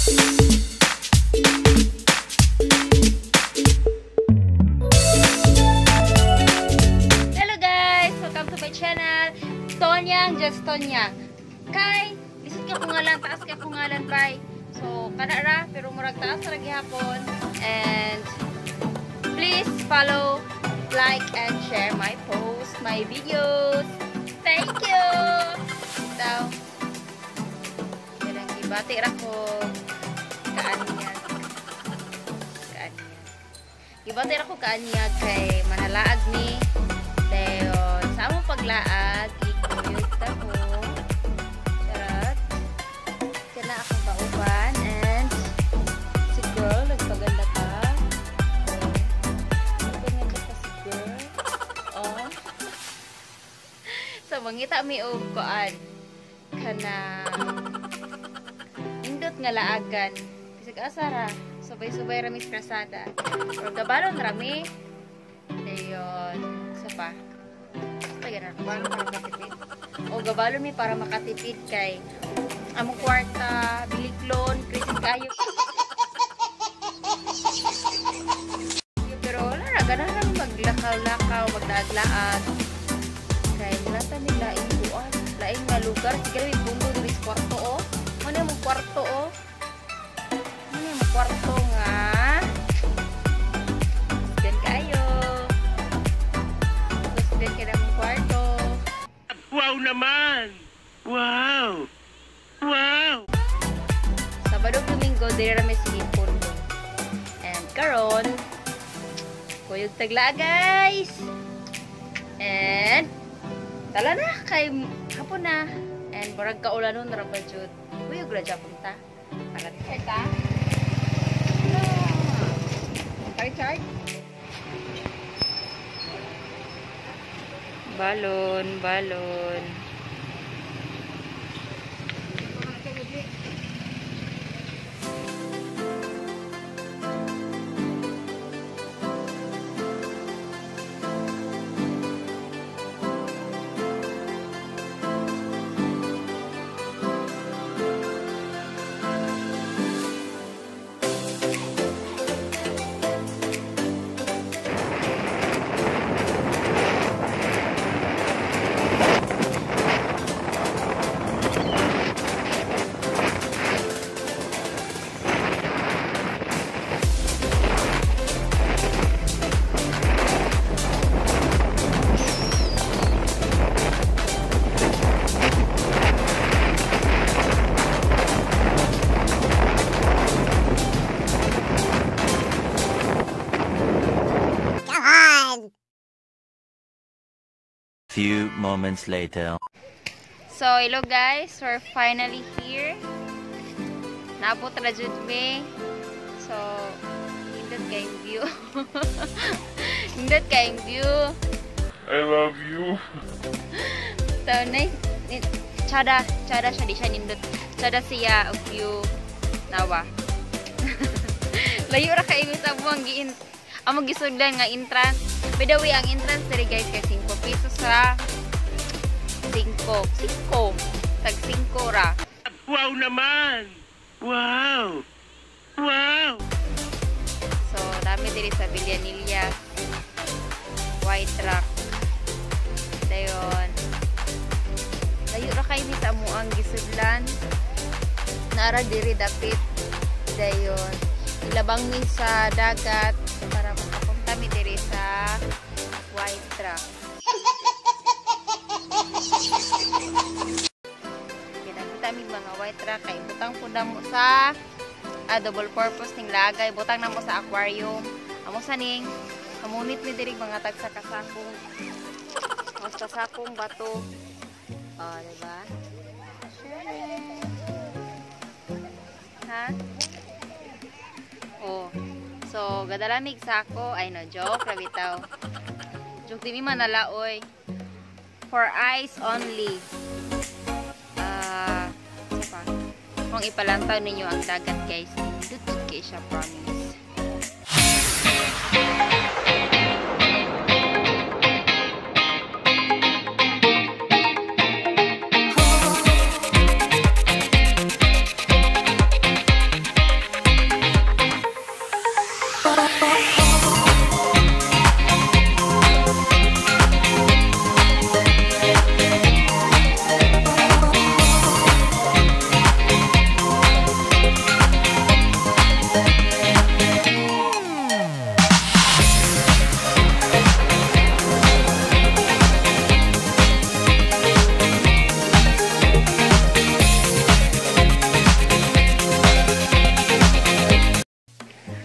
Hello guys! Welcome to my channel. Tonyang, just Tonyang. Kay, lisod ka kung ngalan, taas ka kung ngalan, bye. So, kana ra, pero murag taas ra gihapon. And please follow, like, and share my posts, my videos. Thank you! Daw. Kanang gibati ra ko kaanyag. Kaanyag. Gibati ra ko kaanyag kay manalaag ni. Dayon, sa among paglaag, ikuyog ta ko. Charot. Kana akong kauban and si girl nagpaganda pa. Oh. Nagpaganda pa si girl. Oh. So mangita mi og kuan kanang indot nga laagan. Bisag asa ra, subay-subay ra mi sa krasada. Pero gabalon ra mi. Dayon, sa pa. Gabalon para makatipid. O gabalon mi para makatipid kay among kwarta, biliklon, crisis kayo. Pero wala ra, ganahan ra maglakaw-lakaw, maglaag-laag. Kay nilata mi laing buwan, laing nga lugar. Sige mi pundo diri sa kwarto oh. Ano yung kwarto oh? Ano yung kwarto nga? Diyan kayo. Diyan ka na mong kwarto. Wow naman! Wow! Wow! Sabado Domingo, diri ra mi sige pundo. And karon, kuyog tagla guys. And tala na kay hapon na. And murag kaulanon ra ba jud. Kuyog ra japon ta. Para ta. Richard. Balon, balon. Few moments later. So, hello guys, we're finally here. Naabot ra jud mi. So, nindot kayong view. Nindot kayong view. I love you. So, nice. Chada, chada siya, di siya nindot. Chada siya og view. Nawa. Layo ra kaayo sa among giin. Among gisudlan nga entrance. By the way, ang entrance diri guys kay 5 pesos ra. 5. 5. Tag 5 ra. Wow naman! Wow! Wow! So, dami diri sa Villanilla. White Rock. Dayon. Layo ra kay ni sa amuang gisudlan. Nara diri dapit. Dayon. Ilabang mi sa dagat para makapunta mi diri sa White Rock. Kinakita mi mga White Rock kay butang pud namo sa double purpose ning lagay, butang namo sa aquarium. Amo sa ning kamunit mi diri mga tagsa kasakong. Mas kasakong bato. Oh, diba? Ha? Oh. So, gadalamig sako. Ay no, joke ra bitaw. Joke di mi manalaoy. For eyes only. Isa pa. Kung ipalantaw ninyo ang dagat guys, nindot kay siya, promise.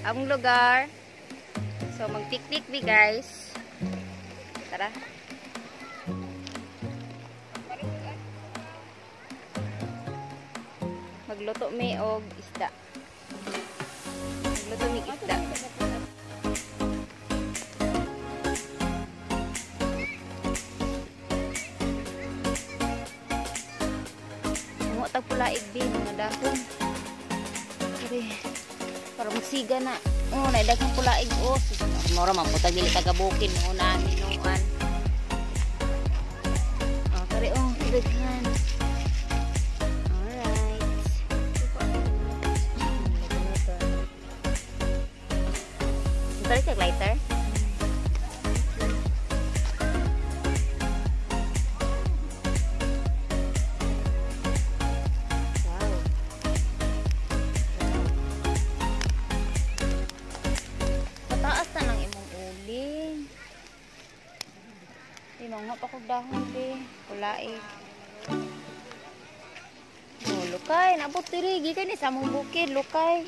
Among lugar. So mag-picnic mi guys. Tara. Magluto mi og isda. Magluto mi isda. Muo tag pulaig bi mga dahon. Kare para magsiga na. Oh, na daghang pulaig oh. Mora man putag dili taga bukid mo na minuan. Oh, kare oh, daghan. Alright. Try kag lighter. Wow. Pataas na ng imong uling. Di mga pa kog dahon di. Pulaig. Oh, lukay, naabot diri gikan ni sa among bukid, lukay.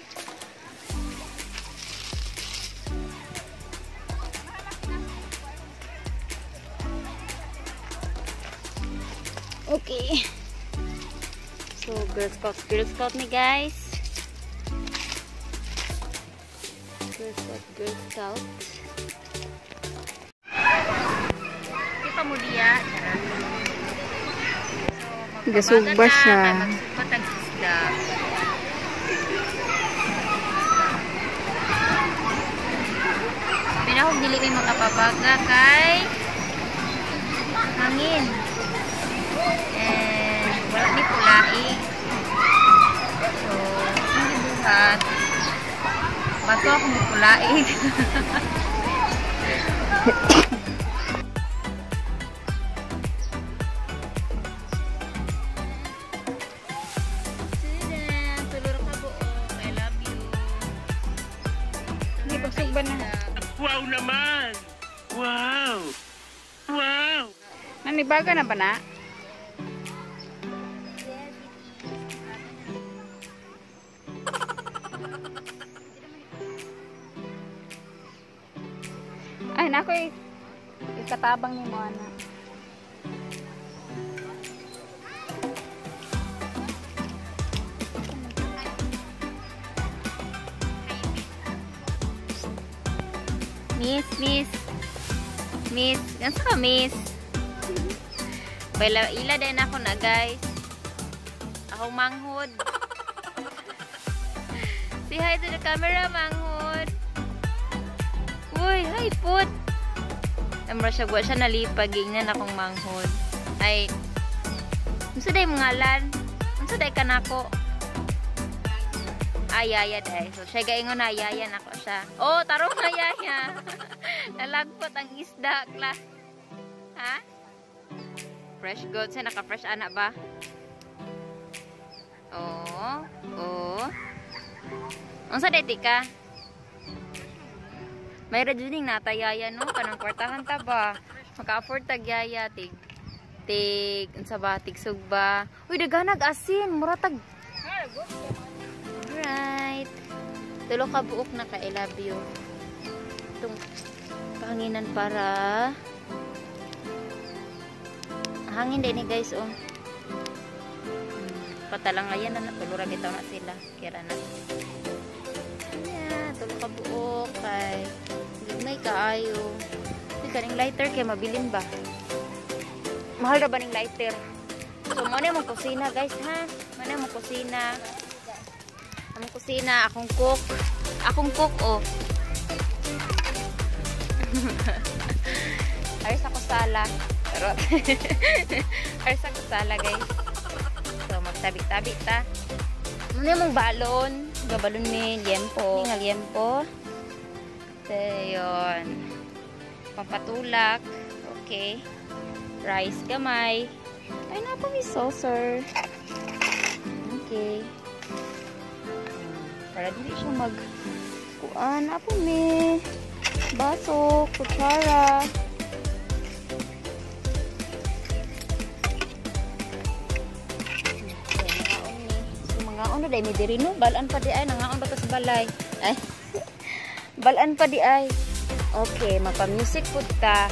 Okay. So, Girl Scout ni guys. Girl Scout, Girl Scout. Kita mo diya. So, Gasugba siya. Magsugba tag isda. Pinahog dili kay makapabaga kay hangin. And wala ni pulaig. So, hindi buhat. Bato akong pulaig. Tulor ka buok. I love you. Hindi pa sugba na. Wow naman! Wow! Wow! Nanibaga na ba na? Yes, it is. Ay, nako ikatabang ni mo ana. Miss, miss. Miss, gansa ka, miss? Baila, ila din ako na, guys. Akong manghod. Say hi to the camera, manghod. Uy, hi, put. Amra siya, wa siya nalipag. Gingnan akong manghod. Ay, unsa day mga lan? Unsa day kanako? Ay, yaya day. So, siya gaingon na, yaya nako siya. Oh, tarong na yaya. Nalagpot ang isda, kla. Ha? Fresh goat. Siya naka-fresh ana ba? Oo. Oo. Unsa day tika? May radyoning nata yaya no kanang kwartahan ta ba? Maka-afford tag yaya tig tig unsa ba tig sugba. Uy daghanag asin mura tag. Alright. Tulo ka buok na ka, I love you. Itong pahanginan para hangin din ni guys oh. Patalang ayan na tulura bitaw na sila. Kira na. Ayan, tulo ka buok kay gigmay kaayo. Uy, kaning lighter kay mabilin ba? Mahal ra ba ning lighter? So mo na mong kusina guys ha. Mo na mong kusina. Among kusina, akong cook. Akong cook oh. Ayos ako sala. Pero ayos ako sala guys. So magtabi-tabi ta. Muna mong balon. Gabalon mi liempo. Nga liempo. So yun. Pampatulak. Okay. Rice gamay. Ay na po may saucer. Okay. Para dili siya mag kuan apo mi baso, kutsara. So, mangaon na dahil may diri no, balaan pa di ay nangaon ba ta sa balay. Ay. Balaan pa di ay. Okay, magpa-music pud ta.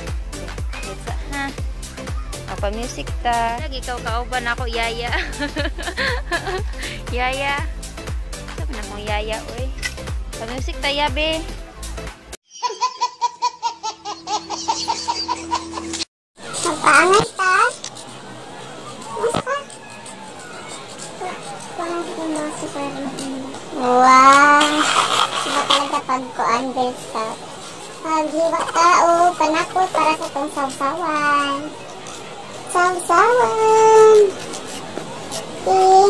Wait sa ha. Magpa-music ta. Lagi ikaw kauban ako, yaya. Yaya. Sabi na akong yaya, oy. Pa-music ta, yabe. Magpaangay ta. Wow! Iba talaga pagkuan, Girl Scout. Paghiwa tao, panakot para sa itong sawsawan. Sawsawan! Okay.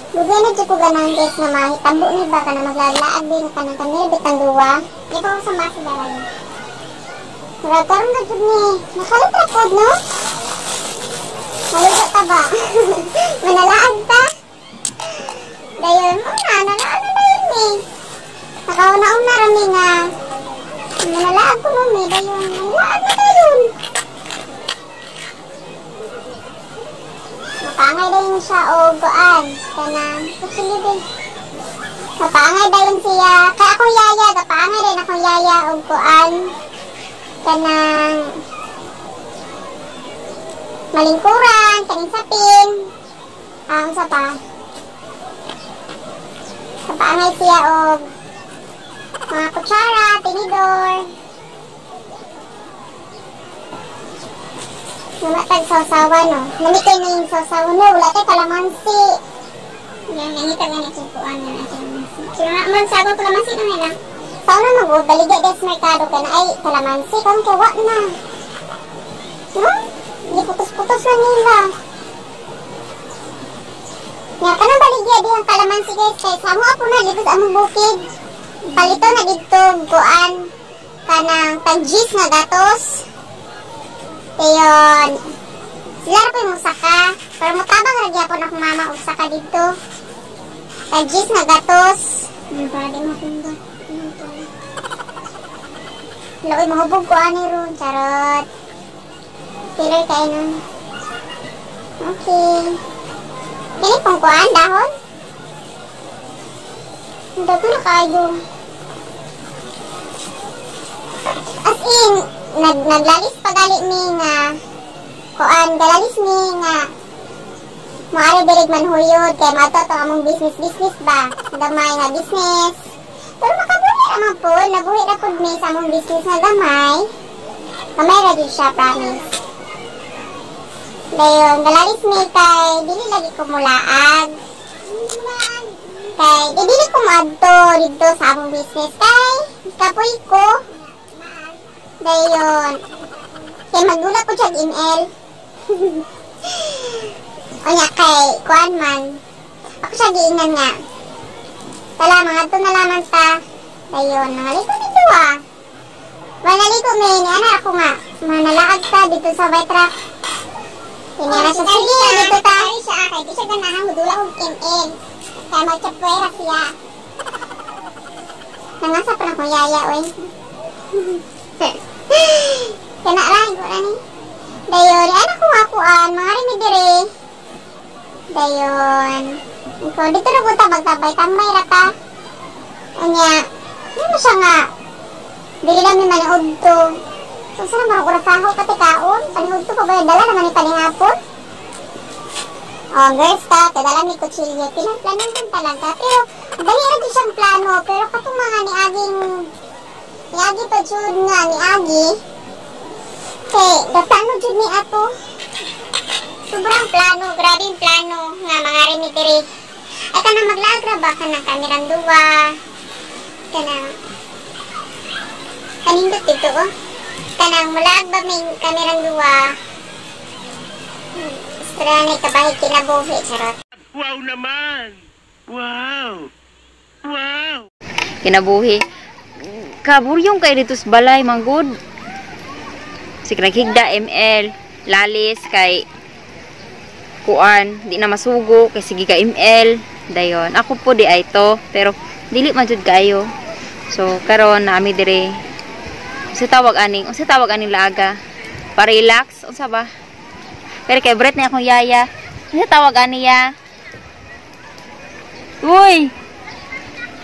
Bugay na ko ganang guys na mahitambo ni ba ka na maglalaag din ka ng kamil bitang duwa. Di pa ko sa masidaran. Murag karon na jud ni. Nakalit ra pod no? Maluto ta ba? Manalaag ta? Dayon mo na, nalaag na dayon ni. Nakauna-una ra mi nga manalaag ko no mi dayon. Manalaag na dayon. Mapaangay dayon siya o goan. Kanang kutsilyo din. Mapaangay dayon siya. Kaya akong yaya, kapaangay dayon akong yaya o goan. Kanang malingkuran, kaning sapin. Unsa pa? Kapaangay siya og mga kutsara, tinidor. Wala tag sawsawan, no? Namikay na yung sawsawan, no? Wala tay kalamansi. Yan, nangita gani sa kuan na kalamansi. Kira na man sago kalamansi na nila. Sa una mag baligya des merkado kay na ay kalamansi karon kay wa na. No? Giputos-putos na nila. Nya kanang baligya di ang kalamansi guys kay sa amo po na dito sa among bukid. Palito na didto kuan kanang tag-gis nga gatos. Dayon, sila ra ko'y musaka. Pero mutabang ra gyapon akong mama og saka didto. Tag-gis nga gatos. Para di matunda. Loy, mahubog ko ani ron. Charot. Pilay kayo nun. Okay. Kini pong kuan, dahon? Hindi ko na kayo. As in, naglalis pagali mi nga kuan, galalis mi nga maari dirig manhuyod kay mato to among business ba, gamay nga business. Pero makabuhi ra man pod, nabuhi ra pod mi sa among business nga gamay. Gamay ra gyud siya, promise. Dayon galalis mi kay dili lagi ko mulaag. Kay dili ko moadto didto sa among business kay kapoy ko. Dayon kay magdula ko siya ML. Unya kay kuan man. Ako siya giingnan nga. Tala mga to nalaman ta. Dayon nangaliko ni duwa. Manaliko mi ni ana ako nga. Manalaag ta dito sa white rock. Tinira siya sige dito ta. Ay siya kay di siya ganahan mudula og ML. Kay magchapwera siya. Nangasa pa na akong yaya oy. Kana ra ko ani. Dayon ana ko nga kuan mga rin dire. Dayon ikaw dito ra ko ta magtabay-tambay ra ta. Unya ano siya nga dili lang mi maniudto. So sa man ko rasaho pati kaon, paniudto pa ba dala naman ni panihapon. Oh, girls ta, dala mi kutsilyo. Pinaplano din talaga pero dali ra gyud siyang plano pero katong mga niaging niagi pa jud nga niagi kay gaplano jud ni ato. Sobrang plano, grabe yung plano nga mga rin diri. Ay kanang maglaag ra ba kanang kamerang duwa. Kanang kanindot dito oh. Kanang mulaag ba may kamerang duwa. Istorya ni kabahi kinabuhi, charot. Wow naman. Wow. Wow. Kinabuhi. Kaburyong kay dito sa balay manggod. Sig naghigda ML, lalis kay kuan, di na masugo kay sige ka ML. Dayon, ako po di ay to, pero dili man jud kayo. So karon naami dire. Unsa tawag aning? Unsa tawag aning laaga? Pa-relax unsa ba? Pero kay Brett ni akong yaya. Unsa tawag ani ya? Uy.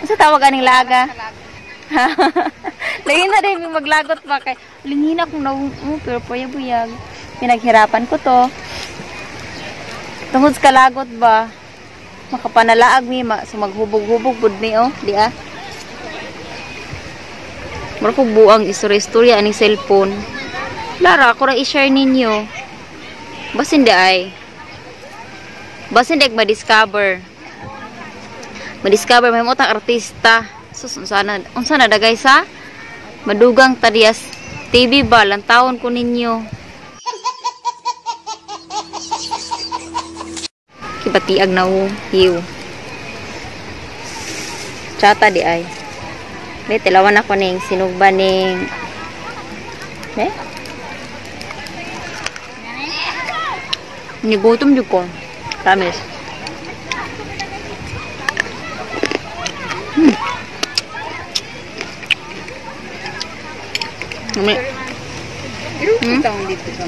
Unsa tawag aning laaga? Lagi na rin maglagot ba kay lingin akong nawong oh, pero puyag-buyag. Pinaghirapan ko to. Tungod sa kalagot ba? Makapanalaag mi ma, so maghubog-hubog pud mi oh, di ah. Mura ko buang istorya-istorya aning cellphone. Lara, ako ra i-share ninyo. Basin di ay. Basin di ay ma-discover. Ma-discover may mutang artista. Sus, unsa na da guys ha? Madugang tadiyas TV ba lantawon ko ninyo. Kibatiag na wo, hiw. Chata di ay. Be, tilawan ako ning sinugba ning. Be? Nigutom jud ko. Promise.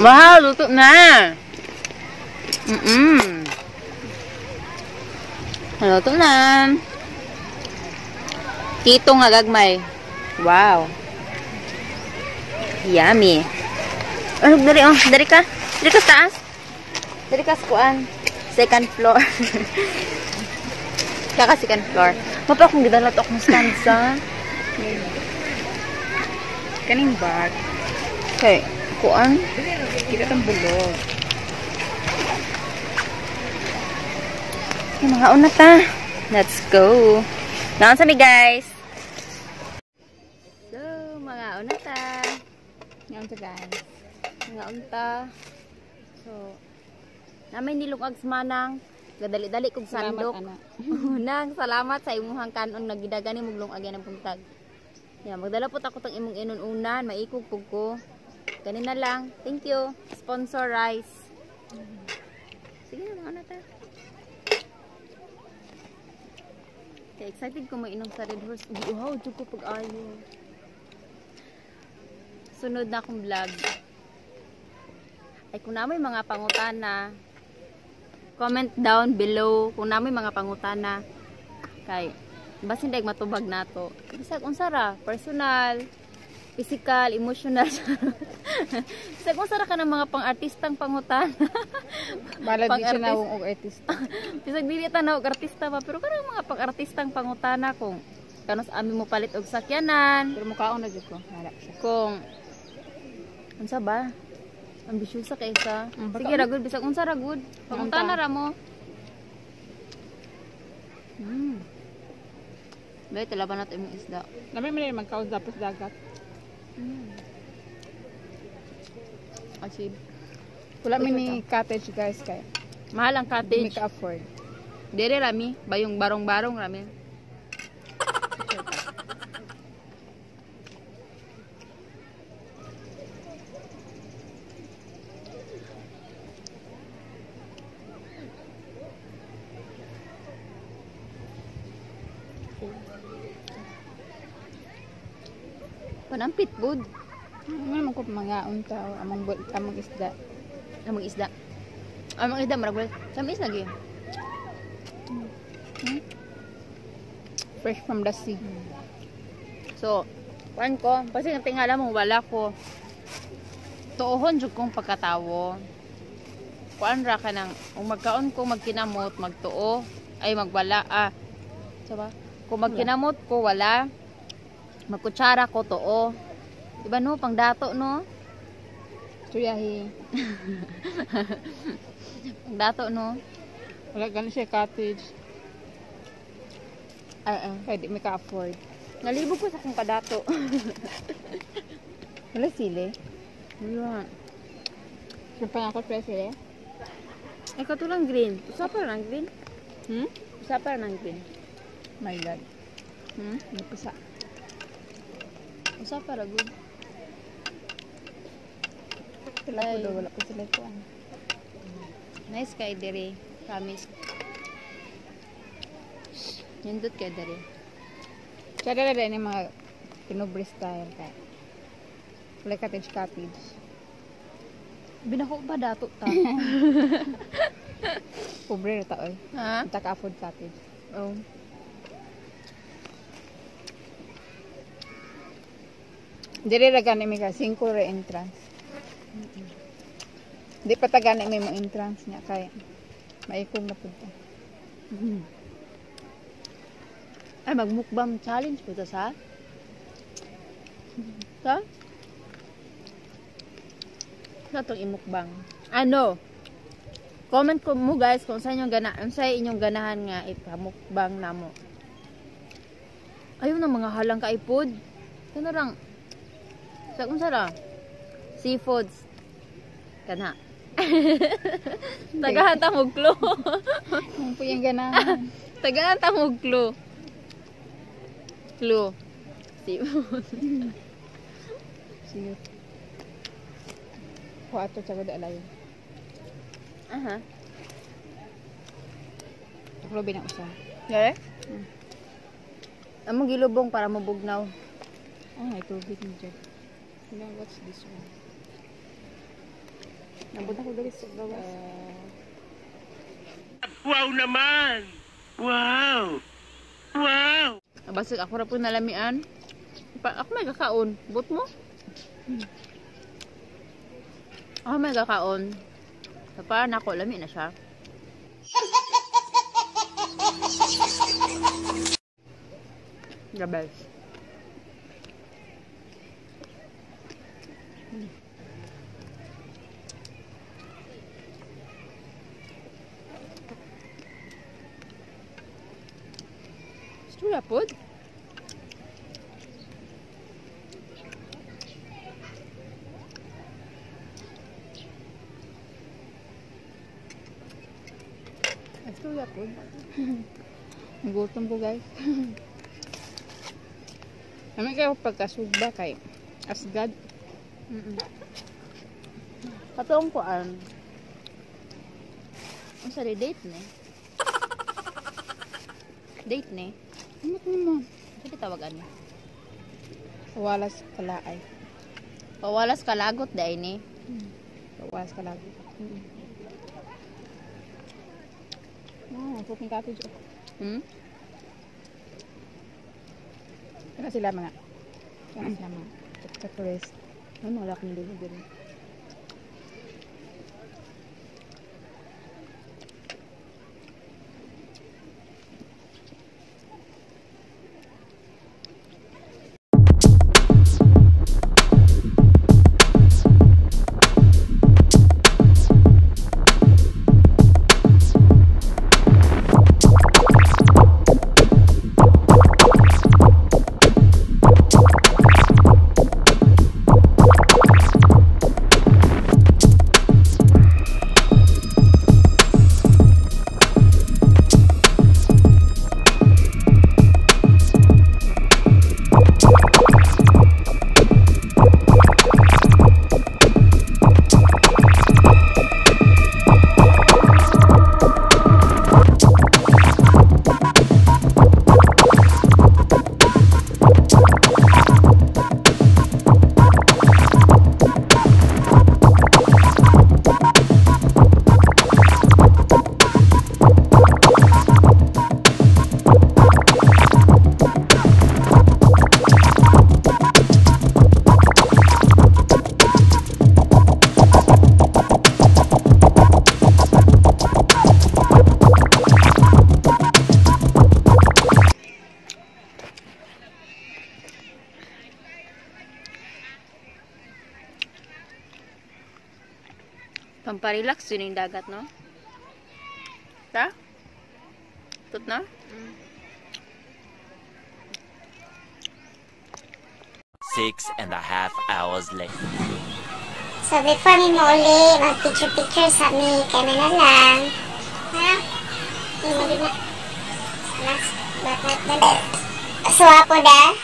Wow, luto na. Luto na. Kito nga gagmay. Wow. Yummy. Oh, dali oh, dali ka. Dali ka taas. Dali ka sa kuan. Second floor. Kaka second floor. Mapa akong gidala to akong stand sa. Kaning bag. Okay, kuan. Kita tang bulog. Okay, mga una ta. Let's go. Naon sa mi guys. So, mga una ta. Naon sa guys. Mga unta. So, namay nilungag sa manang. Gadali-dali kog sandok. Nang salamat sa imuhang kanon nagidagani mong lungag yan ang buntag. Ya, magdala po ako tang imong inununan, maikog pug ko. Ganun na lang. Thank you. Sponsor rice. Sige na, mga una ta. Kaya excited ko mainom sa Red Horse. Wow, dyan ko pag-ayo. Sunod na akong vlog. Ay, kung namoy mga pangutana, comment down below kung namoy mga pangutana. Kay, basin daig matubag nato. Bisag unsa ra, personal, physical, emotional. Bisag unsa ra ka ng mga pang-artistang pangutana. Balad di siya nawong og artista. Bisag dili ta og artista ba, pero kanang mga pang-artistang pangutana kung kanos ami mo palit og sakyanan. Pero mukaon na jud ko. Wala siya. Kung unsa ba? Ambisyosa kaysa. Sige ra gud, bisag unsa ra gud. Pangutana ra mo. Bay, talaban nato imong isda. Nami man magkaon tapos dagat. Achieve. Wala mi ni cottage guys kay. Mahal ang cottage. Hindi ka afford. Dere rami, bayong barong-barong rami. Panampit bud. Ano naman ko mga unta o among isda. Among isda. Among isda marag wala. Sa is lagi. Fresh from the sea. So, kuan ko, kasi ang tingala mo wala ko. Tuohon jud kong pagkatawo. Kuan ra ka nang kung magkaon ko magkinamot, magtuo, ay magwala ah. Sa ba? Kung magkinamot ko wala. Magkutsara ko tuo. Diba no, pangdato no? Tuyahi. Pangdato no? Wala gani siya cottage. Ay, ay. Kaya di may ka-afford. Nalibog ko sa akong kadato. Wala sili. Wala. Siyempre ako pre sili. Ay, katulang green. Usa pa ng green? Hmm? Usa pa ng green. My God. Hmm? Napisa. Usa pa ra good. Sila ko daw, wala ko sila ko. Nice kay dere. Promise. Nindot kay dere. Kaya dala din yung mga Pinobre style kay. Wala cottage cottage. Binako ba dato ta? Pobre ra ta oy. Ha? Unta ka afford cottage. Oh. Diri ra gani mi ka 5 ra entrance. Di pa ta gani mi mo entrance niya kay maikog na pud ta. Ay, magmukbang challenge po ta sa? Sa? Sa itong imukbang. Ano? Comment ko mo guys kung sa inyong sa inyong ganahan nga ipamukbang namo. Ayun ang mga halang kaipod. Kano lang? Sa unsa ra? Seafoods. Kana. Tagahan ta mo clue. Ang puyang ganahan. Tagahan ta mo clue. Clue. Seafood. Sige. Kuha ato sa kuda alayo. Aha. Tuklo binang usa. Okay? Amo gilubong para mabugnaw. Ay, may tubig ni Jed. You know, what's this one? Nabot ako dali sa gawas. Wow naman! Wow! Wow! Basig ako ra po nalamian. Ako may kakaon. But mo? Ako may kakaon. Para nako lami na siya. The best. Stura pod. Istorya po. Gutom ko guys. Kami kayo pagkasugba kay Asgad. Katong kuan. Unsa di date ni? Date ni? Ano mo? Unsa di tawag ani? Walas kalaay. Pawalas kalagot dai ni. Walas kalagot. Oh, cooking cottage. Hmm? Kana sila mga. Kana sila mga. Tourist. Ano wala akong dulo diri. Pamparelax yun yung dagat, no? Ta? Tut na? 6.5 hours later. So before mi mauli, mag-picture-picture sa mi, kay na lang. Ha? Hindi na. Last, but not the Suwa po da.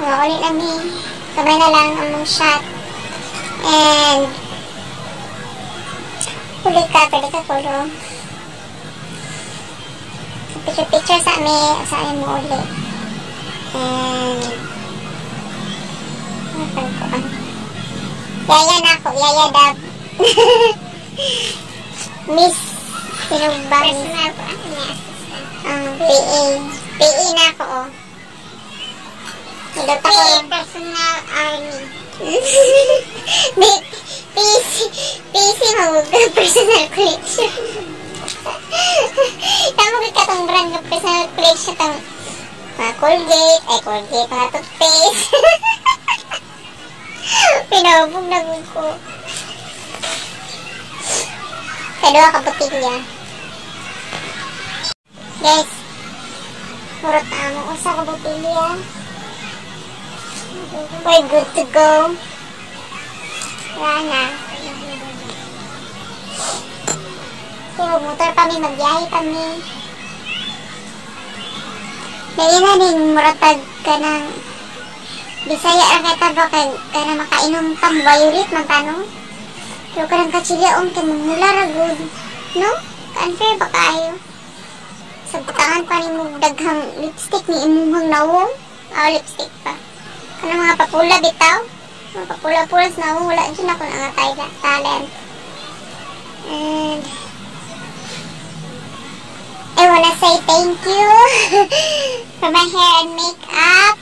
Mauli na mi. Kamay na lang among shot. And huli ka, pwede ka kulo. So, picture-picture sa mi, sa mi mauli. And yaya na ako, yaya dab. Miss sino ba? Personal ko, ano niya? PA. PA na ako, oh. Hilot ako. PA, personal army. PC, PC, mahugag personal collection. Tama ko katong brand ng personal collection tang mga Colgate, ay Colgate, mga toothpaste. Pinahubog na ko. Sa duha ka botilya. Guys, murot na among usa ka botilya. We're good to go. Wala na. So, motor pa mi, magbiyahe pa mi. Dahil na din, muratag ka ng Bisaya ra kay taba kay kana makainom pa violet man tanong. Pero kanang kachilyaon kay mamula ra gud. No? Ka-unfair ba kaayo? Sa butangan pa nimo daghang lipstick ni imuhang nawong. Ah, lipstick pa. Kanang mga papula bitaw. Mga papula-pula sa nawong wala jud ako nga talent. And I wanna say thank you for my hair and makeup.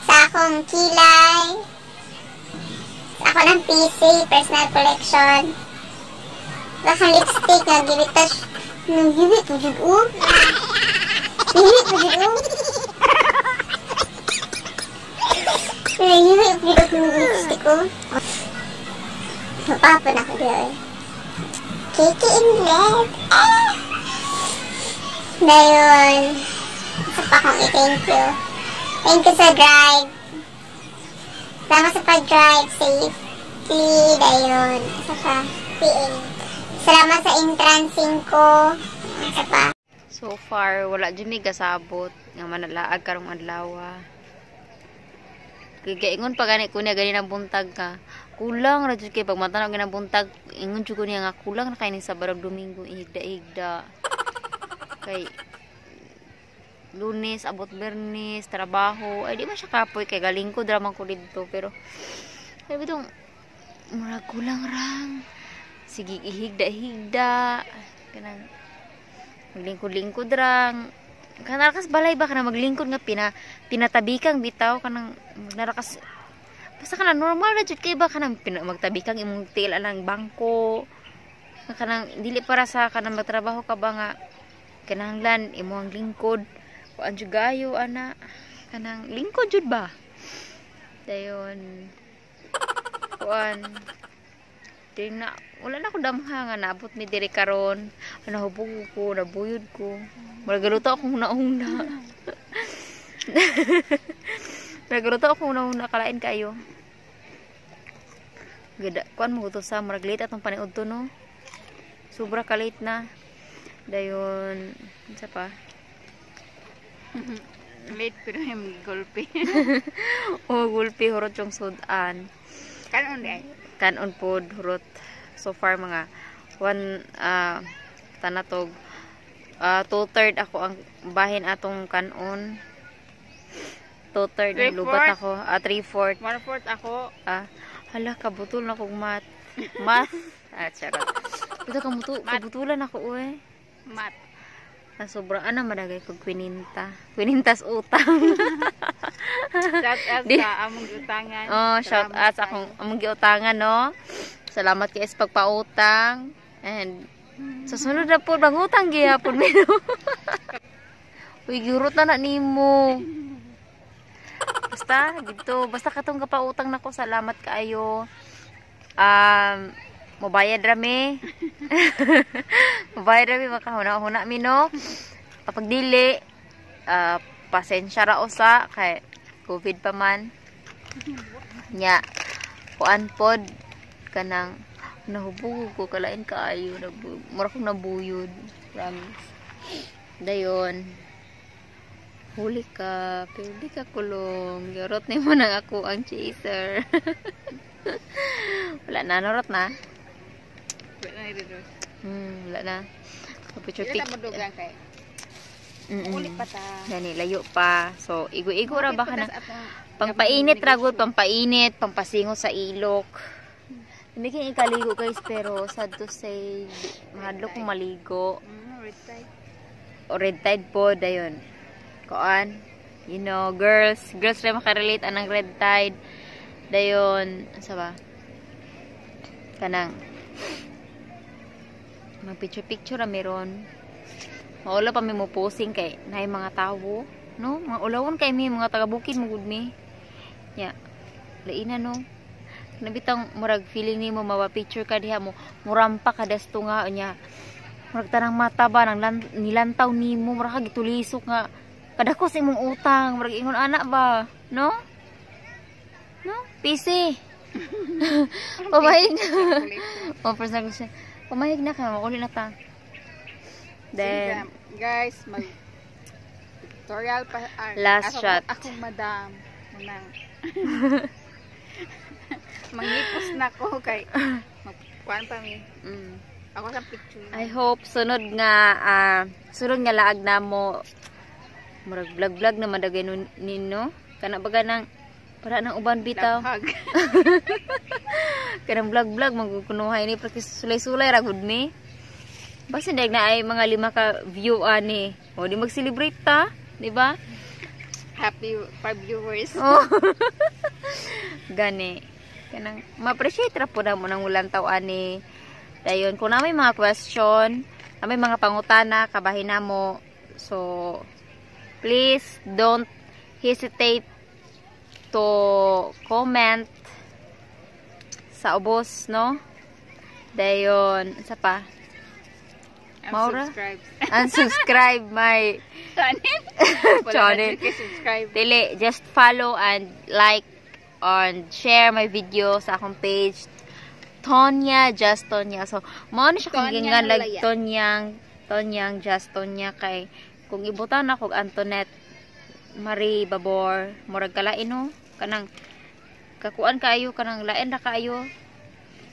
Sa akong kilay. Sa ako ng PC, personal collection. Sa akong lipstick, nag-givitas. Nag-givi po dyan, oh. Nag-givi po dyan, oh. Nag-givi po dyan akong lipstick, oh. Napapon ako dyan, eh. Kiki in red. Ah! Dayon. Isa pa akong i-thank you. Thank you sa drive. Salamat sa pag-drive. Safely. Dayon. Isa pa. PA. Salamat sa entrancing ko. Isa pa. So far, wala dyan may gasabot. Nga manalaag karong adlaw. Kaya ingon pa gani ko niya gani ng buntag ka. Kulang ra jud kay pag matanaw gani ng buntag, ingon jud ko niya nga kulang na kay ning Sabado Domingo ihigda-higda. Kay Lunes abot Biyernes trabaho. Ay di man siya kapoy kay galing ko drama ko didto pero ay bitong murag kulang rang. Sige ihigda-higda kanang maglingkod-lingkod rang. Kanang balay ba kanang maglingkod nga pinatabikang bitaw kanang narakas basta kanang normal na jud kay ba kanang magtabikang imong tiil alang bangko kanang dili para sa kanang magtrabaho ka ba nga kinahanglan imong lingkod kuan jud gayo ana kanang lingkod jud ba dayon kuan na wala na ko damha nga naabot mi diri karon. Nahubog ko, nabuyod ko. Murag akong nauna. Murag akong nauna kalain kayo. Gada kuan mo to sa murag late atong paniud to no. Sobra ka late na. Dayon unsa pa? Late pero him gulpi. Oh, gulpi hurot yung sudan. Kanon di ay. Kanon pod hurot. So far mga one tanatog 2/3 ako ang bahin atong kanon. 2/3 lubat ako, 3/4. 1/4 ako. Hala kabutol na kog math. Math. Charot. Ito kabutulan ako eh. Math. Na sobra ana madagay kog kwininta. Kwinintas utang. Shout out sa among giutangan. Oh, shout out sa akong among giutangan no. Salamat kay sa pagpautang. And sa sunod na po mangutang gihapon mi. Uy, gihurot na nimo. Basta dito, basta katong kapautang nako, salamat kaayo. Mobayad ra mi. Mobayad ra mi makahuna-huna mi no. Kapag dili, pasensya ra usa kay COVID pa man. Nya, kuan pod kanang nahubog ko kalain kaayo, mura kong nabuyod, promise. Dayon huli ka, pero di ka kulong. Yorot nimo nang ako ang chaser. Wala na, norot na. Wala na rin. Wala na. Picture pic. Ulit pa ta. Gani layo pa. So igo-igo ra ba Hapit pa kana ta sa atong pangpainit ra gud, pampainit, pampasingo sa ilok. Hindi ikaligo, guys, pero sad to say mahadlok kong maligo. Red tide. O red tide po dayon. Kuan, girls, girls ra makarelate anang red tide. Dayon, asa ba? Kanang mga picture picture ra meron. Maula pa mi mo posing kay naay mga tawo, no? Mga ulawon kay mi, mga taga bukid mo gud mi. Ya. Laina, no. Nabitang murag feeling nimo mawa picture ka diha mo, murampa ka dasto nga unya. Murag tanang mata ba nang nilantaw nimo, murag ka gitulisok nga kadako sa imong utang, murag ingon anak ba, no? No? PC. Pamahig. Oh, first na siya. Pamahig na ka, mauli na ta. Then, Sige, guys, mag tutorial pa. Ah, Last ako, shot. Akong madam. Munang. Manghipos na ko kay magkuan pa mi. Ako sa picture. I hope sunod nga laag namo murag vlog vlog na madagay nino kana baga nang para nang uban bitaw. Hug. Kanang vlog vlog magkukunuhay ni practice sulay-sulay ra gud mi. Basta dag na ay mga 5 ka view ani o di mag-celebrate ta, di ba? Happy 5 viewers. Oh. Gani. Kanang ma-appreciate ra po na mo nang ulan taw ani. Dayon kung na may mga question, na may mga pangutana kabahin namo. So please don't hesitate to comment sa ubos, no? Dayon, sa pa? And Maura? subscribe. And subscribe my Channel. Wala Channel. na jud kay subscribe. Dili, just follow and like and share my video sa akong page. Tonya, just Tonya. So, mao na siya kung Tonya gingan like Laya. Tonyang, Tonyang, just Tonya kay kung ibutan ako og Antoinette Marie Babor, murag kalain, no? Kanang kakuan kaayo, kanang lain ra kaayo.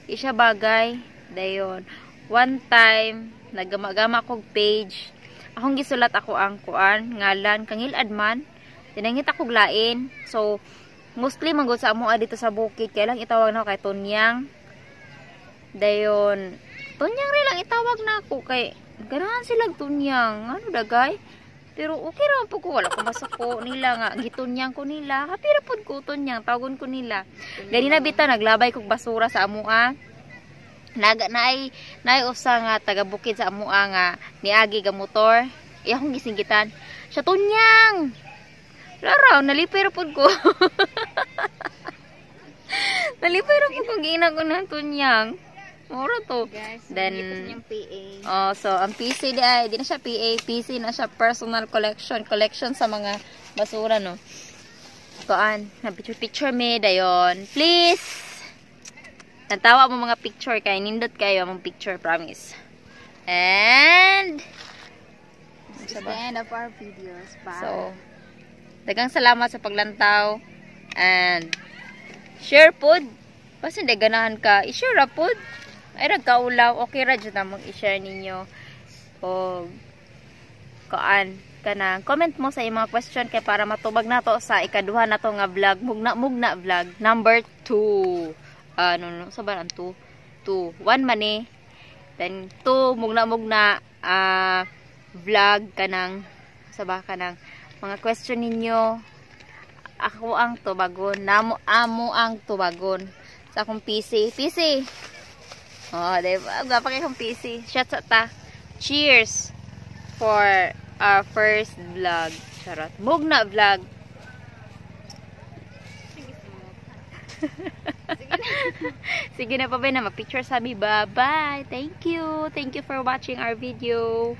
Di siya bagay. Dayon. One time, naggama-gama kog page. Akong gisulat ako ang kuan, ngalan, kangilad man. Tinangit ako lain. So, mostly manggod sa amoa dito sa bukid. Kaya lang itawag na ako kay Tonyang. Dayon, Tonyang rin lang itawag na ako kay ganahan silang Tonyang. Ano dagay? Pero okay ra po ko, wala ko masuko nila nga gitunyang ko nila. Happy ra pod ko Tonyang, tawagon ko nila. Gani na bitaw naglabay kog basura sa amoa. Naga naay naay usa nga taga bukid sa amoa nga niagi ga motor. Iya akong gisinggitan. Siya Tonyang. Laraw, nalipay ra pod ko. Nalipay ra pod ko giina ko ng Tonyang. Mura to. Guys, Then, yung PA. Oh, so ang PC di ay di na siya PA, PC na siya personal collection, collection sa mga basura, no. Kuan, na picture picture me dayon. Please. Natawa mo mga picture kay nindot kayo among picture, promise. And This is the end of our videos. Bye. So daghang salamat sa paglantaw and share pod. Basta hindi ganahan ka, i-share ra pod. Ay ra kaulaw, okay ra jud namong i-share ninyo. O kuan kanang comment mo sa imong mga question kay para matubag nato sa ikaduha nato nga vlog, mugna mugna vlog number 2. Ah, no, no, sa ba ang 2? 2 1 man eh. Then 2 mugna mugna vlog kanang sa ba kanang mga question ninyo, ako ang tubagon, namo amo ang tubagon sa akong PC PC. Oh, diba? Gwapa kay akong PC. Shout sa ta. Cheers for our first vlog. Charot. Mugna vlog. Sige, sumot. Sige na pa ba na mag-picture sabi. Bye-bye. Thank you. Thank you for watching our video.